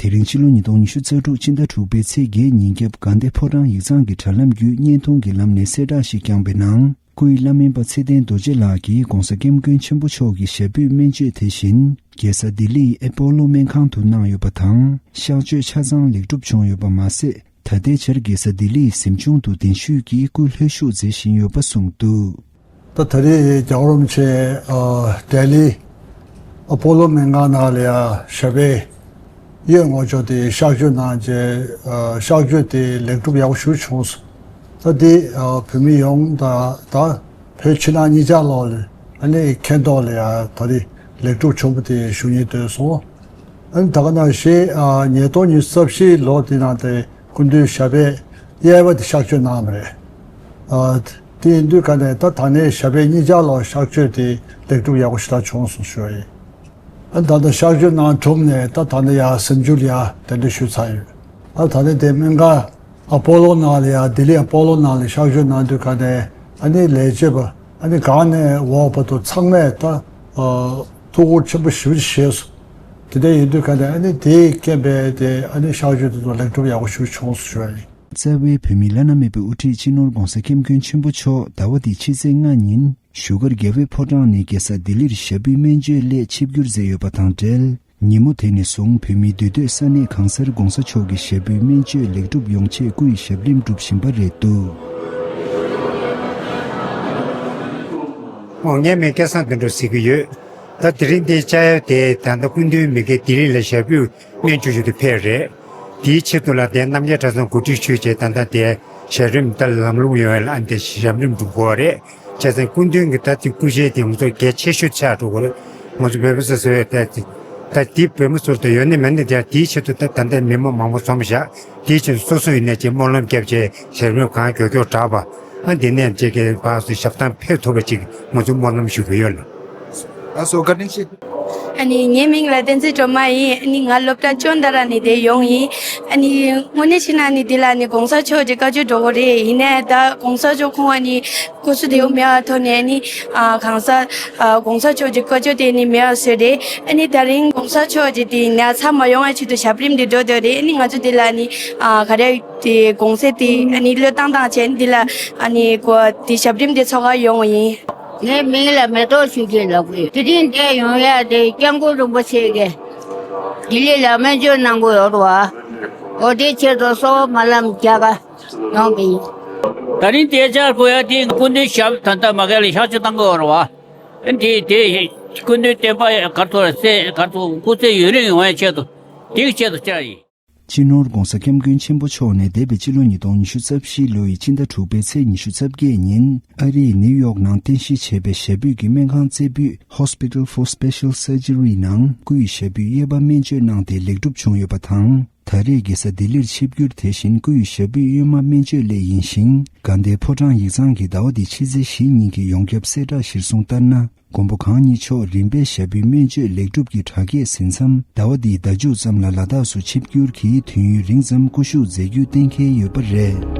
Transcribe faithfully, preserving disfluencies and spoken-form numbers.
དེ་རིང་ཕྱི་ལོ་ཉིས་སྟོང་ཉི་ཤུ་རྩ་དྲུག་ཕྱི་ཟླ་དྲུག་པའི་ཚེས་བརྒྱད་ཉིན་རྒྱབ་དགའ་ལྡན་ཕོ་བྲང་ཡིག་ཚང་གི་དྲ་ལམ་བརྒྱུད་བརྙན་ཐུང་གི་ལམ་ནས་གསལ་བསྒྲགས་ཤིག་བསྐྱངས་པའི་ནང་། སྐུའི་བླ་སྨན་པ་ཚེ་བརྟན་རྡོ་རྗེ་ལགས་ཀྱིས་༸གོང་ས་༸སྐྱབས་མགོན་ཆེན་པོ་མཆོག་གི་ཞབས་པུས་སྨན་བཅོས་དེ་བཞིན་རྒྱལ་ས་ལྡི་ལིའི་ཨེ་པོ་ལོ་སྨན་ཁང་དུ་གནང་ཡོད་པ་དང་། གཤག་བཅོས་ཆ་ཚང་ལེགས་གྲུབ་བྱུང་ཡོད་པ་མ་ཟད། ད་ལྟའི་ཆར་རྒྱལ་ས་ལྡི་ལིའི་གཟིམ་ཆུང་དུ་གདན་ཞུས་ཀྱིས་སྐུ་ལྷོད་བཞུགས་མཛད་བཞིན་ཡོད་པ་གསུངས་འདུག། ད་ད་རེས་རྒྱལ་བ་རིན་པོ་ཆེ་ཨ་ལྡི་ལི་ཨ་པོ་ལོ་སྨན་ཁང་ནང་ལ་ཡ་ཞབས་པད་གཡོན་ངོས་ཕྱོགས་དེ་གཤག་བཅོས་གནང་རྗེས་ཨ་གཤག་བཅོས་དེ་ལེགས་གྲུབ་ཡག་པོ་ཞིག་བྱུང་སོང་། ད་དེ་ཨ་བོད་མི་ཡོངས་དང་ད་བོད་ཕྱི་ནང་གཉིས་ཆར་ལོག་ལ་ཨ་ནི་མཁྱེན་རྟོགས་ལ་ཡ་ད་རེས་ལེགས་གྲུབ་བྱུང་བ་དེ་ཞུ་སྙིང་འདོད་སོང་། ཨ་ནི་ད་ག་ནང་བཞིན་ཨ་ཉིས་སྟོང་ཉི་ཤུ་རྩ་བཞི་ལོ་དེ་ནང་དེ་སྐུ་མདུན་ཞབས་པད་གཡས་པ་དེ་གཤག་བཅོས་གནང་བ་རེད། ཨ་དེ་ཡིན་དུས་ག་ནས་ད་ད་ནས་ཞབས་པད་གཉིས་ཆར་ལོག་གཤག་བཅོས་དེ་ལེགས་གྲུབ་ཡག་པོ་ཞེ་དྲག་བྱུང་སོང་ཞུ་བ་ཡིན། ཨ་ད་ལྟ་གཤག་བཅོས་གནང་གྲུབ་ནས་ད་ད་ལྟ་ཡར་གཟིམ་ཆུང་ལ་ཡར་གདན་འདྲེན་ཞུས་ཚར་ཡོད། ཨ་ད་ནས་དེ་སྨན་ཁང་ཨ་པོ་ལོ་ནང་ལ་ཡར་ལྡི་ལི་ཨ་པོ་ལོ་ནང་ལ་གཤག་བཅོས་གནང་དུས་ག་ནས་ཨ་ནི་ལས་བྱེད་པ་ཨ་ནི་སྒང་ནས་འོག་བར་དུ་ཚང་མས་ད་ཨ་ཐུགས་ཁུར་ཆེན་པོ་ཞེ་པོ་ཅིག་བཞེས་སོང་། དེ་འདྲ་ཡིན་དུས་ག་ནས་ཨ་ནི་དེའི་རྐྱེན་པས་དེ་ཨ་ནི་གཤག་བཅོས་དེ་ཚོ་ལེགས་གྲུབ་ཡག་པོ་ཞིག་བྱུང་སོང་ཞུ་བ་ཡིན། རྩ་བའི་བོད་མིའི་བླ་ན་མེད་པའི་དབུ་ཁྲིད་སྤྱི་ནོར་༸གོང་ས་༸སྐྱབས་མགོན་ཆེན་པོ་མཆོག་ཟླ་བ་འདིའི་ཕྱི་ཚེས་ལྔ་ཉིན་བཞུགས་སྒར་རྒྱལ་བའི་ཕོ་བྲང་ནས་རྒྱལ་ས་ལྡི་ལིར་ཞབས་པུས་སྨན་བཅོས་སླད་ཆིབས་བསྒྱུར་མཛད་ཡོད་པ་དང་འབྲེལ། ཉིན་མོ་དེ་ནས་བཟུང་བོད་མིའི་འདུས་སྡོད་ས་གནས་གང་སར་༸གོང་ས་མཆོག་གི་ཞབས་པུས་སྨན་བཅོས་ལེགས་གྲུབ་ཡོང་ཆེད་སྐུ་ཡི་ཞབས་རིམ་སྒྲུབ་བཞིན་པ་རེད་འདུག། ཨོ་ངའི་མིང་སྐལ་བཟང་དོན་གྲུབ་ཟེར་གྱི་ཡོད། ད་དེ་རིང་འདིའི་བཅར་ཡ་དེ་ད་ལྟ་སྐུ་མདུན་མི་རྒན་ལྡི་ལི་ལ་ཞབས་པུས་སྨན་བཅོས་ཞུ་དུ་ཕེབས་རེད། དེའི་ཆེད་དུ་ལ་དེ་རྣམ་རྒྱལ་གྲྭ་ཚང་འགོ་ཁྲིད་ཞུས་བྱས་ད་ལྟ་དེ་ཞབས་རིམ་ད་ལམ་ལྷོང་ཡོང་ཡ་ལ་ཨ་ནི་དེ་ཞབས་རིམ་སྒྲུབ་དགོས་རེད། བྱས་ཙང་སྐུ་མདུན་གྱི་ད་དེ་སྐུ་ཞབས་དེ་ང་ཚོ་གལ་ཆེ་ཤོས་ཆགས་འགྲོ་གི་རེད། ང་ཚོ་བོད་པ་སོ་སོའི་ད་ད་དེ་བོད་མི་ཚོར་ད་ཡོད་ནི་མེད་ནི་དེ་དེའི་ཆེད་དུ་ད་ད་ལྟ་མི་མང་མང་པོ་འཛོམས་བཞག། དེའི་ཕྱིར་སོ་སོ་ཡིན་ནས་ཅིག་སྨོན་ལམ་བརྒྱབ་བྱས་ཞབས་རིམ་གང་མགྱོགས་མགྱོགས་དྲག་པ། ཨ་འདི་ནས་ཅིག་གི་བར་དུ་ཞབས་ཐང་ཕེབས་ཐུབ་པ་ཅིག་ང་ཚོས་སྨོན་ལམ་ཞུ་གི་ཡོད་ལ། ལགས་སོ་བཀའ་དྲིན་ཆེ། ཨ་ནི་ངའི་མིང་ལ་བསྟན་འཛིན་སྒྲོལ་མ་ཡིན། ཨ་ནི་ང་སློབ་གྲྭ་ཅོན་ཏ་ར་ནས་བསྡད་ཡོང་ཡིན། ཨ་ནི་དངོས་གནས་བྱས་ན་ནི་འདི་ལ་ནི་༸གོང་ས་མཆོག་གི་བཀའ་ཆོས་སྒྲོག་གི་རེད། ཡིན་ནའི་ད་༸གོང་ས་མཆོག་ཁོང་ཨ་ནི་སྐུ་གཟུགས་བདེ་པོ་མེད་པའི་ཐོག་ནས་ཨ་ནི་ཨ་གང་ས་ཨ་༸གོང་ས་མཆོག་གི་བཀའ་ཆོས་དེ་ནི་མེད་པ་བཟོས་རེད། ཨ་ནི་ད་རིང་༸གོང་ས་མཆོག་གི་དེ་ན་ཚ་མ་ཡོང་བའི་ཆེད་དུ་ཞབས་རིམ་འདི་འགྲོ་འདོད་རེད། ཨ་ནི་ང་ཚོ་འདི་ལ་ནི་ཨ་ག་རེ་དེ་གུང་སེང་དེ་ཨ་ནི་བློས་བཏང་བཏང་བྱས་ནི་འདི་ལ་ཨ་ནི་གོ་དེ་ཞབས་རིམ་དེ་ཚོགས་ག་ཡོང་བ་ཡིན། ངའི་མིང་ལ་མེ་ཏོག་ཆོས་སྐྱིད་ལབ་ཀྱི་ཡོད། དེ་རིང་འདིར་ཡོང་ཡ་དེ་སྐྱབས་མགོན་རིན་པོ་ཆེ་གིས་ལྡི་ལི་ལ་སྨན་བཅོས་གནང་གི་ཡོད་རེད་བ། འོ་དེའི་ཆེད་དུ་གསོལ་བ་སྨོན་ལམ་རྒྱག་ག་ཡོང་བ་ཡིན། ད་རིང་འདིར་བཅར་དགོས་ཡ་དེ་སྐུ་མདུན་ཞབས་ད་ལྟ་མ་ག་ལ་གཤག་བཅོས་བཏང་གི་ཡོད་རེད་བ། དེ་དེ་སྐུ་མདུན་བསྟན་པ་ག་ཚོད་ལ་སེ་ག་ཚོད་སྐུ་ཚེ་ཡུན་རིང་ཡོང་བའི་ཆེད་དུ་དེའི་ཆེད་དུ་བཅར་ཡིན། སྤྱི་ནོར་༸གོང་ས་༸སྐྱབས་མགོན་ཆེན་པོ་མཆོག་ནས་འདས་པའི་ཕྱི་ལོ་ཉིས་སྟོང་ཉི་ཤུ་རྩ་བཞི་ལོ་ཡི་ཕྱི་ཟླ་དྲུག་པའི་ཚེས་ཉི་ཤུ་རྩ་བརྒྱད་ཉིན་ཨ་རིའི་ནིའུ་ཡོག་ནང་རྟེན་གཞི་བྱས་པའི་ཞབས་པུས་ཀྱི་སྨན་ཁང་རྩེ་ཕུད་Hospital for Special Surgery ནང་སྐུ་ཡི་ཞབས་པུས་གཡས་པ་སྨན་བཅོས་གནང་སྟེ་ལེགས་གྲུབ་བྱུང་ཡོད་པ་དང་། ད་རེས་རྒྱལ་ས་ལྡི་ལིར་ཆིབས་བསྒྱུར་དེ་བཞིན་སྐུ་ཡི་ཞབས་པུས་གཡོན་མ་སྨན་བཅོས་སླད་ཡིན་ཞིང་། དགའ་ལྡན་ཕོ་བྲང་ཡིག་ཚང་གིས་ཟླ་བ་འདིའི་ཕྱི་ཚེས་བཞི་ཉིན་གྱི་ཡོངས་ཁྱབ་གསལ་བསྒྲགས་གཞིར་བཟུང་ལྟར་ན། མགོན་པོ་གང་ཉིད་མཆོག་རིམ་པས་ཞབས་པུས་སྨན་བཅོས་ལེགས་གྲུབ་ཀྱི་གྲ་རྒྱས་ཟིན་མཚམས་ཟླ་བ་འདིའི་ཟླ་མཇུག་ཙམ་ལ་ལ་དྭགས་སུ་ཆིབས་བསྒྱུར་གྱིས་དུས་ཡུན་རིང་ཙམ་སྐུ་བཞུགས་མཛད་རྒྱུའི་གཏན་འཁེལ་ཡོད་པ་རེད།